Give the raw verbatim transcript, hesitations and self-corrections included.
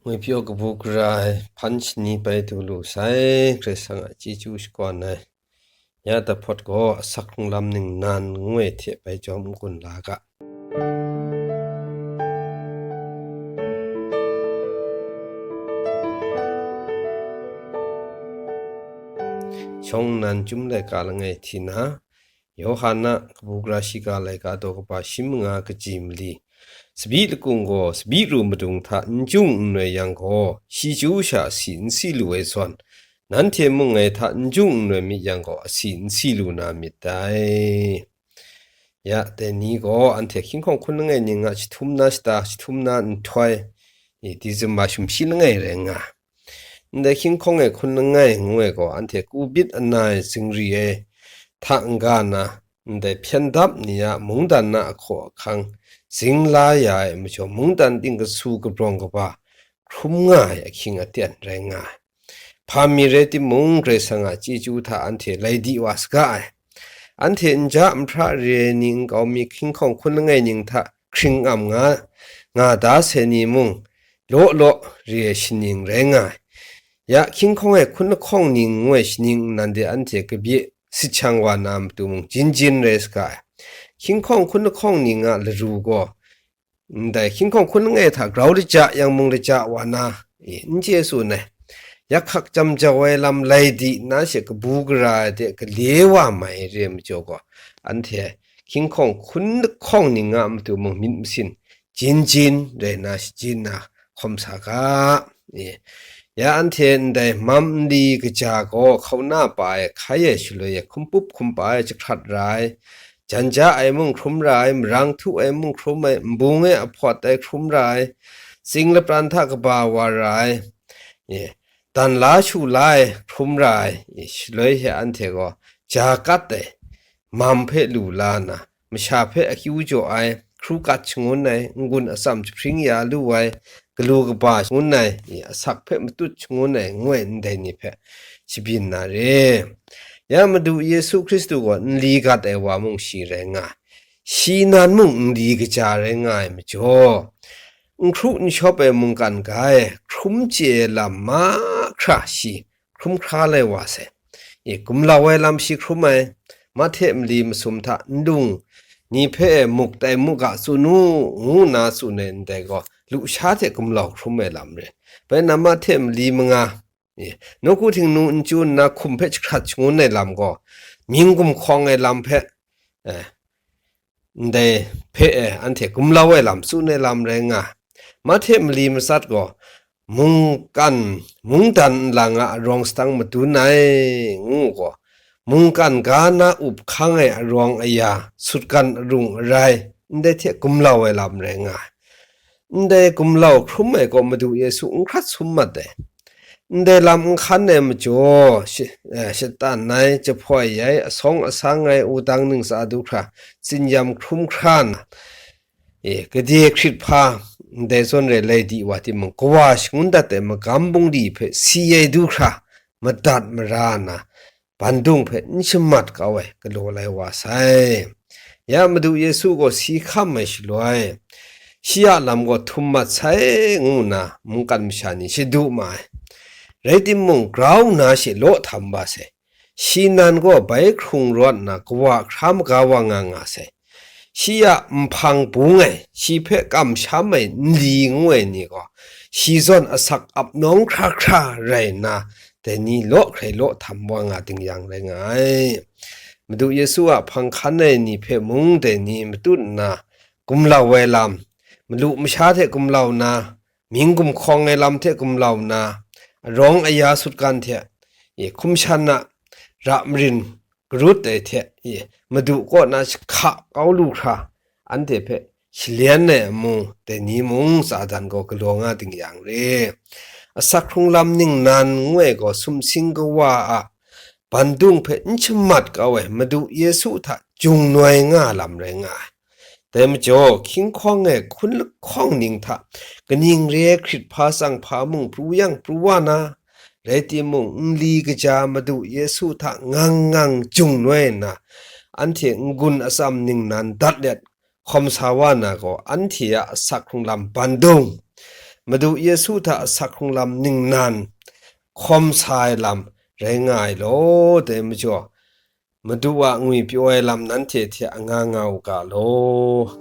Ngwi pyaw kabu gara ai hpan shani bai du lu sai, Karai Kasang a chyeju shakawn ai. Ya dahpawt gaw asak hkrung lam ningnan ngu ai hte bai jawm n-gun la ga. Shawng nnan chyum laika langai hti na, Yawhan a kabu gara shiga laika daw kaba shi manga kaji mali. Tsabyi lakung gaw tsabyi ru madung hta n jung n noi yang gaw, shi chyu sha asi n si lu ai zawn, nanhte mung ngai hta n jung n noi myit yang gaw, asi n si lu na myit dai. Ya, dai ni gaw anhte hkying hkawng hkun langai ning a jahtum na shata, jahtum na nhtoi, i, dizim ma shumshi langai rai nga ai. Ndai hkying hkawng e hkun langai ngu ai gaw, anhte kubit ana ai zingri ai hta n-ga na, ndai hpyen dap ni a mungdan na ahkaw ahkang zing la ya ai majaw, mungdan ting kasu kabrawng kaba hkrum nga ai ahkying aten rai nga ai. Hpa mi rai timung, Karai Kasang a chyeju hta anhte lai di wa saga ai. Anhte nja nhpra re ai ni, nkau mi hkying hkawng hkun langai ning hta hkring am nga, nga da sai ni mung, law law re ai shaning rai nga ai. Ya, hkying hkawng e hkun lahkawng ning ngu ai shaning nnan de anhte kabye sit shang wa na matu mung, jin jin rai saga ai. Hkying hkawng hkun lahkawng ning a laru gaw, ndai hkying hkawng hkun langai hta grau laja yang mung laja wa na, e, n chye tsun ai. Yak hkak jam jau ai lam lai di na she kabu gara ai de gale wa mai re majaw gaw, anhte hkying hkawng hkun lahkawng ning a matu mung myit masin jin jin rai na shajin na hkawm sa ga. E, ya anhte ndai mam nli kaja gaw hkauna pa e hkai ai shaloi e hkum pup hkum pa e jahkrat ra ai, jan ja ai mung hkrum ra ai, marang htu ai mung hkrum ai, nbung e ahpawt ai hkrum ra ai, tsing lapran hta kaba wa ra ai, e, dan la shu la ai hkrum ra ai, e, shaloi he anhte gaw ja kat ai, mam hpe lu la nna, masha hpe akyu jaw ai, hkru kat shangun ai, n-gun atsam jahpring ya lu ai, galu kaba shangun ai, asak hpe matut shangun ai, ngu ai ndai ni hpe shabyin na re. Ya Madu Yesu Hkristu gaw nli gat ai wa mung shi rai nga ai, shi nan mung nli kaja rai nga ai majaw, n hkru n shawp ai mungkan ga e hkrum chye ai lam mahkra shi hkrum hkra lai wa sai. E, gumlau ai lam shi hkrum ai, mahte mali masum hta nlung ni hpe e muk tai mu ga tsun u, ngu nna tsun ai ndai gaw, lusha hte gumlau hkrum ai lam re. Bai nna mahte mali manga, e, nawku htingnu n chyu nna hkum hpe jahkrat shangun ai lam gaw, mying gumhkawng ai lam hpe, e, ndai hpe, e, anhte gumlau ai lam tsun ai lam rai nga ai. Mahte mali matsat gaw, mungkan, mungdan nlang a arawng sadang madun ai, ngu gaw, mungkan ga na up hkang ai arawng aya, sutgan arung arai, ndai hte gumlau ai lam rai nga ai. Ndai gumlau hkrum ai gaw Madu Yesu n hkrat sum mat ai. Ndai lam n hkan ai majaw, shi-, eh, shatan ai, jahpoi ai, asawng asang ai, wudang ningsa du hkra, tsinyam hkrum hkra nna, e, gade hkrit hpa, ndai zawn rai lai di wa timung, kawa shangun dat ai magam bungli hpe si ai du hkra, madat mara nna, bandung hpe n shamat kau ai galaw lai wa sai. Ya Madu Yesu gaw si hkam ai shaloi, shi a lam gaw htum mat sai, ngu nna mungkan masha ni shadu ma ai. Rai timung, grau nna she law htam wa sai. Shi nan gaw bai hkrung rawt nna kawa hkra maga wa nga nga sai. Shi a nhpang bung ai, shi hpe kamsham ai nli ngu ai ni gaw, shi zawn asak ap nawng hkra hkra rai nna, dai ni law hkrai law htam wa nga ding yang rai nga ai. Madu Yesu a hpang hkan ai ni hpe mung dai ni matut nna, gumlau ai lam, malu masha hte gumlau nna, mying gumhkawng ai lam hte gumlau nna, arawng aya sutgan hte, e, hkum shan a ra marin garut ai hte, e, Madu kaw na jahka kau lu hkra, anhte hpe shalyen ai amu, dai ni mung Satan gaw galaw nga ding yang re. Asak hkrung lam ningnan ngu ai gaw sumsing kawa a bandung hpe n shamat kau ai Madu Yesu hta jung noi nga lam rai nga ai. Dai majaw, hkying hkawng e hkun lahkawng ning hta kaning re ai hkrit hpa tsang hpa mung pru yang pru wa na, rai timung, nli kaja Madu Yesu hta ngang ngang jung noi nna, anhte n-gun atsam ningnan dat let hkawm sa wa na gaw, anhte a asak hkrung lam bandung, Madu Yesu hta asak hkrung lam ningnan hkawm sa ai lam rai nga ai law, dai majaw, Madu a ngwi pyaw ai lam nanhte hte anga nga u ga law.